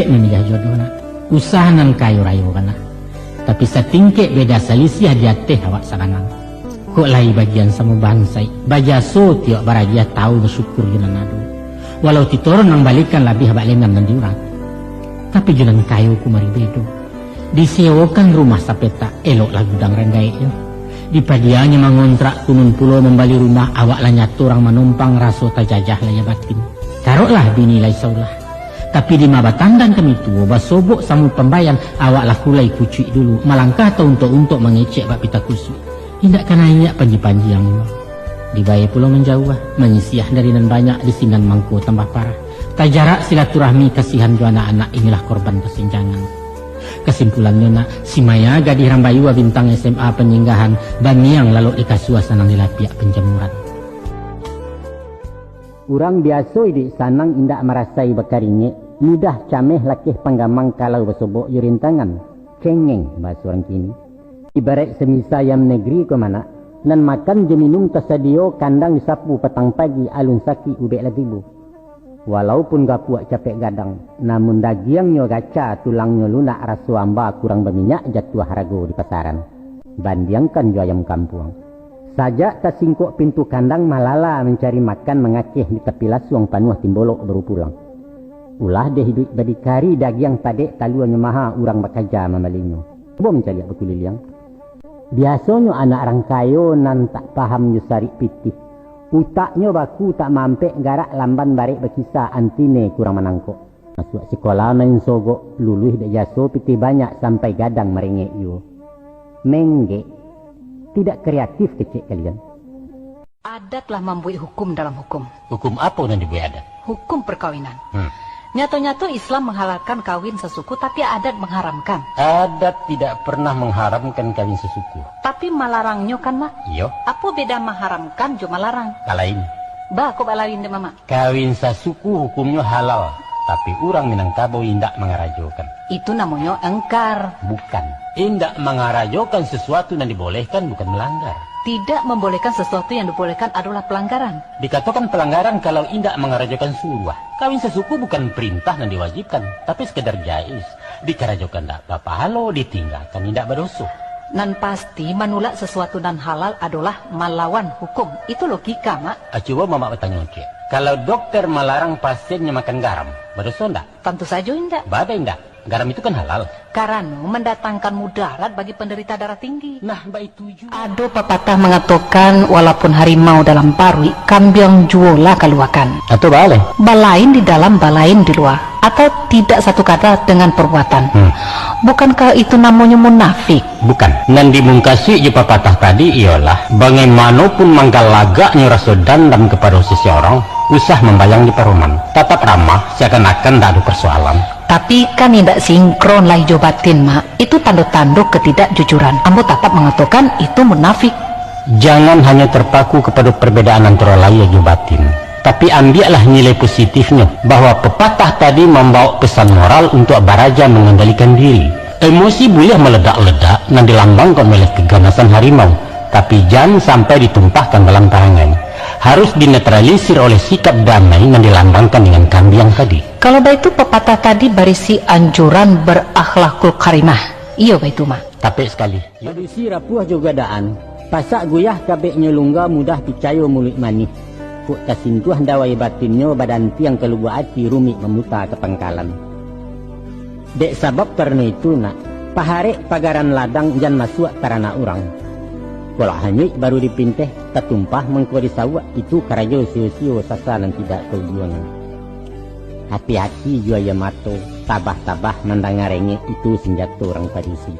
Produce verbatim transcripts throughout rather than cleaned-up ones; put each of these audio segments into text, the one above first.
Mamilah jodoh, nak. Usah nan kayo rayo bana. Tapi satingkek beda salisiah di ateh awak saganang. Kok lai bagian samo bansaik, bajaso tiok baragiah tawu basyukur jo nan ado. Walau titoron nan balikan labiah bak lengan nan di urang. Tapi jo nan kayo kumari bedo. Disewokan rumah sapetak, eloklah gudang rang gaeknyo. Dipadianyo mangontrak kunun pulo mambali rumah, awak lah nyato urang manompang, raso tajajah lahia batin. Karoklah bini lai saulah. Tapi dima batandan kami tuo, basobok samo pambayan, awak lah kulai kucuik dulu, malangkah tauntok-untok mangecek bak pita kusuik. Indak ka naiak panji-panji ang. Dibae pulo manjauah, manyisiah dari nan banyak, di sinan mangko tambah parah. Tajarak silaturahmi, kasihan jo anak-anak, inilah korban pasenjangan. Kasimpulannyo nak, si Maya gadih Rambayua bintang S M A Panyinggahan, baniang lalok di kasua sanang di lapiak panjamuran. Urang biaso iduik sanang indak marasai bakaringek, mudah cameh lakeh panggamang kalau basobok jo rintangan, cengeng bahaso urang kini. Ibaraik samisa ayam negeri ko manak, nan makan jo minum tasadio kandang disapu patang pagi alun sakik ubek lah tibo. Walaupun gapuak capek gadang, namun dagiangnyo gaca, tulangnyo lunak, raso amba kurang baminyak, jatuah harago di pasaran. Bandiangkan jo ayam kampuang. Sajak tasingkok pintu kandang, malala mancari makan, mangakeh di tapi lasuang, panuah timbolok baru pulang. Ulah deh iduik badikari, dagiang padek taluanyo maha, urang bakaja mambalinyo. Cubo mancaliak bakuliliang. Biasonyo anak rang kayo nan tak paham jo sarik pitih. Utaknyo baku tak mampek, garak lamban barek bakisa, antine kurang manangkok. Masuak sikola main sogok, luluih dek jaso pitih banyak, sampai gadang marengek juo. Menggek. Tidak kreatif kecek kalian. Adat lah mambuek hukum dalam hukum. Hukum apo nan dibuek adat? Hukum perkawinan. Hmm. Nyato-nyato Islam menghalalkan kawin sasuku, tapi adat mengharamkan. Adat tidak pernah mengharamkan kawin sasuku. Tapi malarangnyo kan, Mak? Iyo. Apo beda maharamkan jo malarang? Balain. Ba, kok balain dek Mamak? Kawin sasuku hukumnyo halal, tapi urang Minangkabau indak mangarajokan. Itu namonyo engkar. Bukan. Indak mangarajokan sesuatu nan dibolehkan bukan melanggar. Tidak membolehkan sesuatu yang dibolehkan adalah pelanggaran. Dikatokan pelanggaran kalau indak mangarajokan suruah. Kawin sasuku bukan perintah nan diwajibkan, tapi sekedar jaiz. Dikarajokan dak bapahalo, ditinggakan indak badoso. Nan pasti, manulak sesuatu nan halal adolah malawan hukum. Itu logika, Mak. Ah, cubo Mamak batanyo ciek. Kalau dokter malarang pasiennyo makan garam, badoso ndak? Tantu sajo indak. Baa indak? Garam itu kan halal. Karano mandatangkan mudarat bagi penderita darah tinggi. Nah, baitu juo. Ado papatah mangatokan, walaupun harimau dalam paruik, kambiang juolah kaluakan. Atau baa lai? Balain di dalam, balain di lua. Atau tidak satu kata dengan perbuatan. Hmm. Bukankah itu namonyo munafik? Bukan. Nan dimungkasuik jo papatah tadi iyolah, bagaimanopun manggalagaknyo raso dandam kapado seseorang, usah mambayang di paroman. Tatap ramah, seakan-akan ndak ado persoalan. Tapi kan indak sinkron lahia jo batin, Mak. Itu tando-tando ketidakjujuran. Ambo tatap mangatokan itu munafik. Jangan hanyo terpaku kapado perbedaan antaro lahia jo batin. Tapi ambiaklah nilai positifnyo, bahwa pepatah tadi mambaok pesan moral untuak baraja mangandalikan diri. Emosi buliah maledak-ledak nan dilambangkan oleh keganasan harimau, tapi jan sampai ditumpahkan dalam parangai. Harus dinetralisir oleh sikap damai nan dilambangkan dengan kambiang tadi. Kalau baitu, pepatah tadi barisi anjuran berakhlakul karimah. Iyo baitu, Mak. Tapek sakali. Padusi rapuah jo gadaan, pasak guyah kabeknyo lungga, mudah picayo muluik manih. Kok tasintuah dawai batinnyo, badantiang ka lubuak ati, rumik mamuta ka pangkalan. Dek sabab karano itu, nak, paharek pagaran ladang, jan masuak taranak urang. Kolak hanyuik baru dipinteh, tatumpah mangko disauak, itu karajo sio-sio, sasa nan tidak kaujuangan. Hati-hati jo aia mato, tabah-tabah mandanga rengek, itu sanjato urang padusi.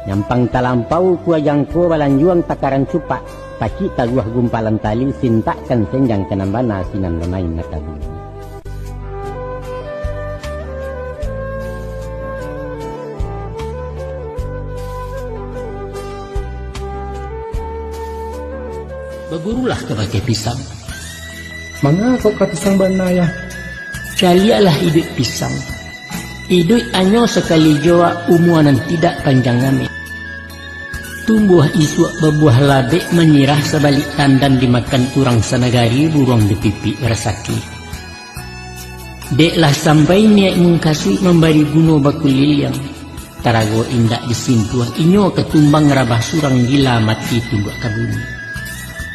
Nyampang talampau kua jangko, balanjuang takaran cupak, pacik taguah gumpalan tali, sintakkan senjang ka nan bana, sinan bamain nakabu. Bagurulah kabake pisang. Manga kok ka pisang bana, Yah? Caliaklah iduik pisang. Iduik anyo sakali jo, umua nan tidak panjang ameh. Tumbuah isuak babuah labek, manyirah sabalik tandan, dimakan urang sanagari, buruang dipipik rasaki. Dek lah sampai niaik mungkasuik mambari guno bakuliliang, tarago indak disintuah, inyo ka tumbang rabah surang gila mati tunduak ka bumi.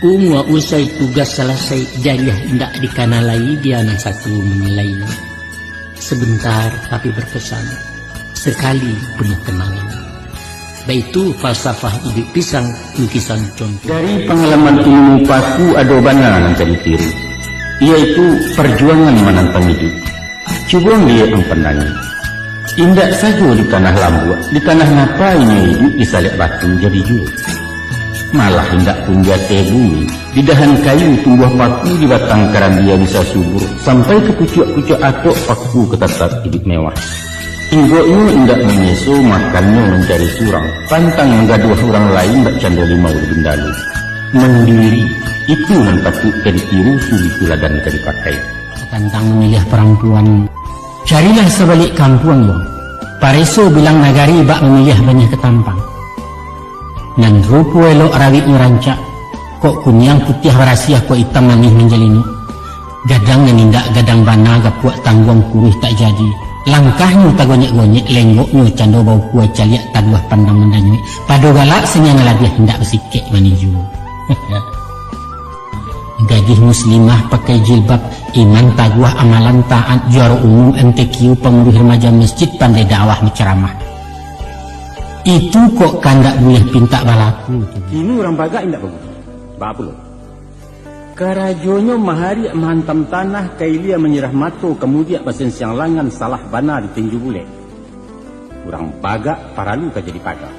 Umua usai tugas salasai, jariah indak dikana lai, dia nan satu manilai. Sebentar tapi berkesan, sekali penuh kenangan. Baitu falsafah iduik pisang, lukisan contoh. Dari pangalaman ilmu paku ado bana nan ka ditiru, yaitu parjuangan manantang iduik. Cubo ang liek ang pandangi. Indak sajo di tanah lambuak, di tanah napa inyo iduik di salek batu jadi juo. Malah indak pun di ateh bumi, di dahan kayu tumbuah paku, di batang karambia bisa subur, sampai ka pucuak-pucuak atok paku ka tatap iduik mewah. Inggoknyo indak manyeso, makannyo mancari surang, pantang manggaduah urang lain, bak cando limau di bindalu. Mandiri, itu nan patuik ka ditiru, suri tuladan ka dipakai. Tantang mamiliah parampuan, carilah sabalik kampuang yo, pareso bilang nagari bak mamiliah baniah katampang. Nan rupo elok rawiknyo rancak, kok kuniang putiah barasiah, kok itam manih manjalinyo. Gadang nan indak gadang bana, gapuak tangguang kuruih tak jadi. Langkahnyo tagonyek-gonyek, lenggoknyo cando baukua caliak, taduah pandang mandanyuik. Pado galak saniang labiah, indak basikek manih juo. Gadih muslimah pakai jilbab, iman taguah amalan taat, juaro umum M T Q, panguruih remaja masjid, pandai dakwah bacaramah. Itu kok kandak buliah pintak balaku tu. Kini urang bagak indak babudi. Baa pulo? Karajonyo mahariak mahantam tanah, ka ilia manyirah mato, ka mudiak basensiang langan, salah bana di tinju bulek. Urang bagak paralu ka jadi paga.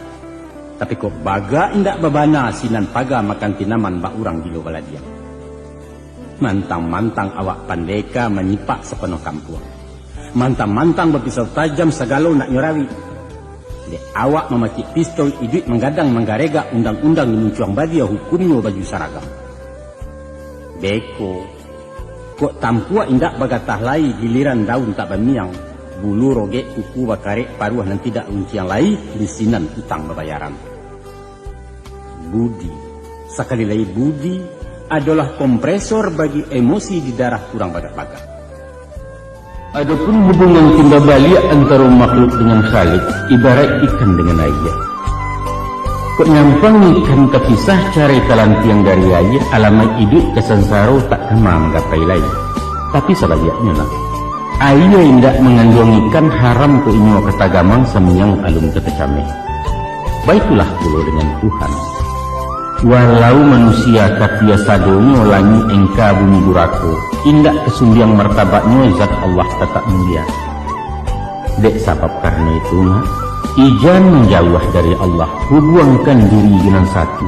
Tapi kok bagak indak babana, sinan paga makan tinaman, bak urang gilo baladiang. Mantang-mantang awak pandeka manyipak sapanuah kampuang. Mantang-mantang bapisau tajam, sagalo naknyo rawik. Dek awak mamacik pistol, iduik manggadang manggaregak, undang-undang di muncuang badia, hukumnyo baju saragam. Beko, kok tampuak indak bagatah lai, giliran daun tak bamiang, bulu rogek kuku bakarek, paruah nan tidak runciang lai, di sinan utang babayaran. Budi, sakali lai budi, adolah kompresor bagi emosi di darah urang bagak-bagak. Adopun hubungan timba baliak antaro makhluk dengan Khalik, ibaraik ikan dengan aia. Kok nyampang ikan tapisah, carai talantiang dari aia, alamaik iduik ka sansaro, tak kama manggapai lai. Tapi sabaliaknyo lah, aia indak manganduang ikan, haram kok inyo ka tagamang, samiang alun ka tacameh. Baitulah pulo dengan Tuhan. Walau manusia katia sadonyo, langik engka bumi durako, indak ka sumbiang martabatnyo, zat Allah tatap mulia. Dek sabab karano itu, nak, ijan manjauah dari Allah, hubuangkan diri jo nan satu.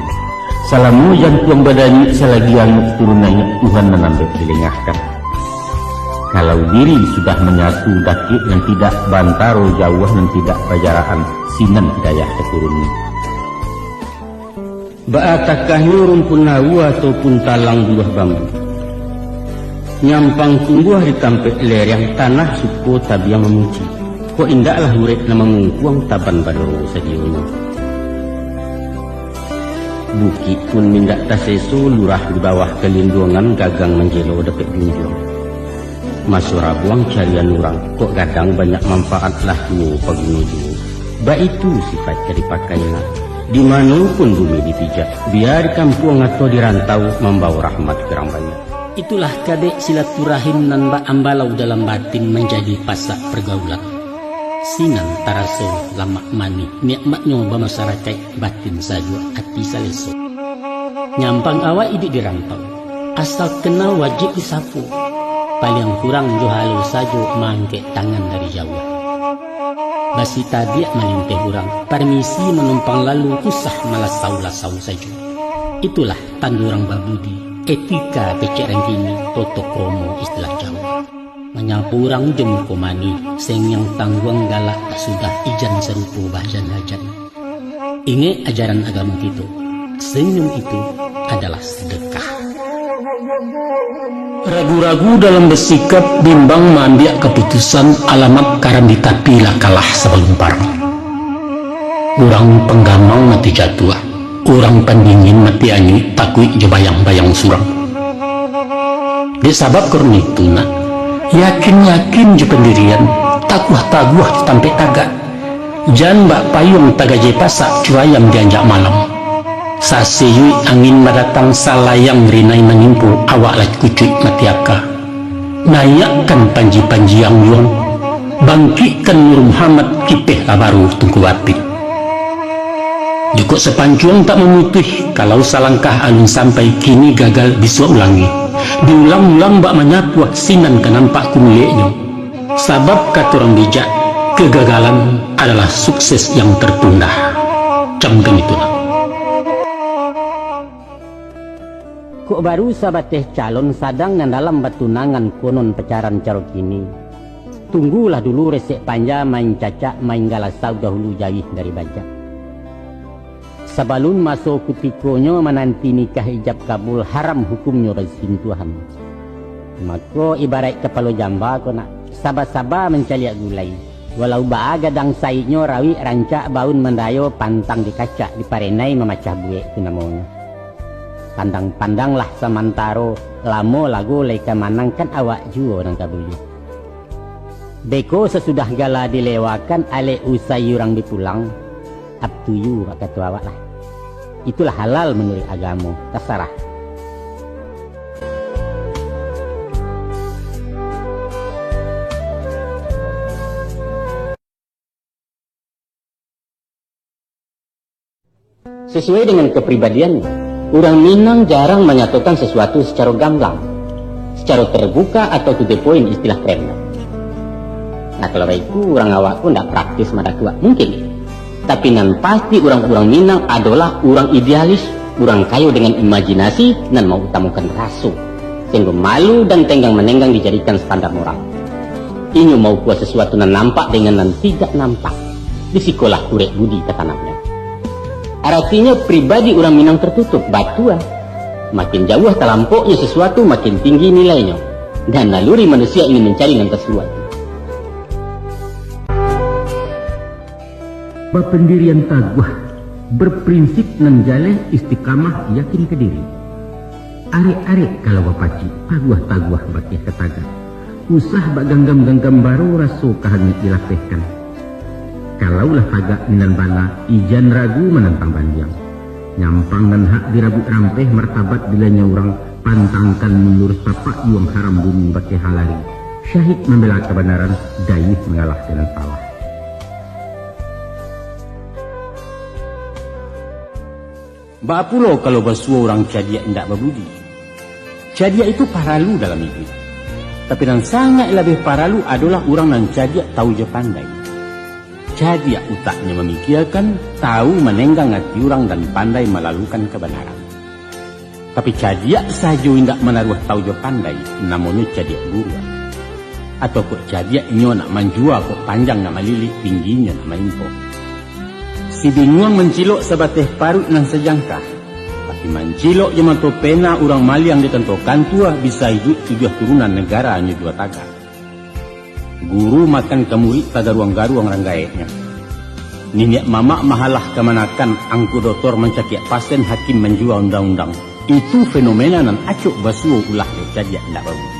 Salamo jantuang badanyuik, salagi angok turun naiak, Tuhan nan ambek dilengahkan. Kalau diri sudah manyatu, dakek nan tidak baantaro, jauah nan tidak bajarakan, sinan hidayah ka turun. Baa takahnyo rumpun aua ataupun talang buah bambu. Nyampang tumbuah di tampek lereng, tanah suko tabiang mamuji. Kok indaklah urek nan mangungkuang, taban badoro sadionyo. Bukik pun indak taseso, lurah di bawah kalinduangan, gagang manjelo dapek junjuang. Maso rabuang carian urang, kok gadang banyak manfaat, lah tuo paguno juo. Baitu sifaik ka dipakai nak. Di mano pun bumi dipijak, bia di kampuang atau di rantau, mambawo rahmat ka urang banyak. Itulah kabek silaturahim nan baambalau dalam batin, manjadi pasak pargaulan. Sinan taraso lamak manih, nikmatnyo bamasarakaik, batin sajuak, ati saleso. Nyampang awak iduik di rantau, asa kenal wajib disapo. Paliang kurang jo halo sajo, maangkek tangan dari jauah. Basi tabiak malinteh urang, parmisi manumpang lalu, usah malasau-lasau sajo. Itulah tando urang babudi, etika kecek rang kini, toto kromo istilah Jawa. Manyapo urang jo muko manih, seng yang tangguang galak, sudah ijan sarupo bahajan-hajan. Ingek ajaran agamo kito, senyum itu adalah sedekah. Ragu-ragu dalam basikap, bimbang maambiak kaputusan, alamat karam di tapi, lah kalah sabalun parang. Urang panggamang mati jatuah, urang pandingin mati anyuik, takuik jo bayang-bayang surang. Dek sabab karano itu, nak, Yakin-yakin jo pandirian, taguah-taguah jo tampek tagak. Jan bak payuang tagajai pasak, cua ayam dianjak malam. Sasiyuik angin badatang, salayang rinai manimpo, awak lah kucuik mati aka. Naiakkan panji-panji anjuang, bangkikkan Nur Muhammad, kipeh lah baru Tungku Bapin. Jikok sapancuang tak mamutuih, kalau salangkah alun sampai, kini gagal bisuak ulangi. Diulang-ulang bak manyapuah, sinan ka nampak kumuleknyo. Sabab kato urang bijak, kegagalan adalah sukses yang tertunda. Camkan itulah. Kok baru sabateh calon, sadang nan dalam batunangan, konon pacaran caro kini. Tunggulah dulu resek panja, main cacak, main galasau dahulu, jauah dari bajak. Sabalun maso kutikonyo, mananti nikah ijab kabul, haram hukumnyo basintuahan. Mako, ibaraik kapalo jamba ko nak, saba-saba mancaliak gulai. Walau baa gadang saiknyo, rawik rancak baun mandayo, pantang dikacak, diparenai mamacah buek tu namonyo. Pandang-pandanglah samantaro, lamo lago lai ka manang, kan awak juo nan ka buyuah. Beko sasudah gala dilewakan, alek usai urang dipulang, up to you, bak kato awak lah. Itulah halal manuruik agamo, tasarah. Sesuai dengan kepribadiannya, urang Minang jarang manyatokan sesuatu secara gamblang, secara terbuka atau to the point, istilah kerennya. Nah, kalau baitu, urang awak ko ndak praktis madakuak. Mungkin. Tapi nan pasti, urang-urang Minang adolah urang idealis, urang kayo dengan imajinasi, nan mautamokan raso, sehinggo malu dan tenggang-manenggang dijadikan standar moral. Inyo maukua sasuatu nan nampak dengan nan tidak nampak. Di sikolah urek budi tatanamnyo. Aratinyo, pribadi urang Minang tertutup, batua. Makin jauah talampoknyo sasuatu, makin tinggi nilainyo. Dan naluri manusia ingin mancari nan tasuruak. Bapandirian taguah, berprinsip nan jaleh, istiqamah, yakin ka diri. Arek-arek kalau bapacik, taguah-taguah bakeh ka tagak. Usah bak ganggam-ganggam baro, raso ka hangek dilapehkan. Kalau lah tagak nan bana, ijan ragu manantang bandiang. Nyampang nan hak dirabuik rampeh, martabat dilanyau urang, pantangkan mundur, tapak juang haram bumi bakeh halari. Syahid mambela kabanaran, dayuih mangalah ka nan salah. Baa pulo kalau basuo urang cadiak indak babudi? Cadiak itu paralu dalam iduik. Tapi nan sangaik labiah paralu adolah urang nan cadiak tahu jo pandai. Cadiak utaknyo mamikiakan, tahu manenggang ati urang, dan pandai malalukan kabanaran. Tapi cadiak sajo indak manaruah tahu jo pandai, namonyo cadiak buruak. Atau kok cadiak inyo nak manjua, kok panjang nak malilik, tingginyo nak maimpok. Si binguang mancilok sabateh paruik nan sajangkah, tapi mancilok jo mato pena urang maliang di kantua-kantua bisa iduik tujuah turunan nagaranyo jua tagak. Guru makan ka murik tagaruang-garuang rang gaeknyo. Niniak mamak mahalah kamanakan, angku dotor mancakiak pasien, hakim manjua undang-undang. Itu fenomena nan acok basuo ulah dek cadiak indak babudi.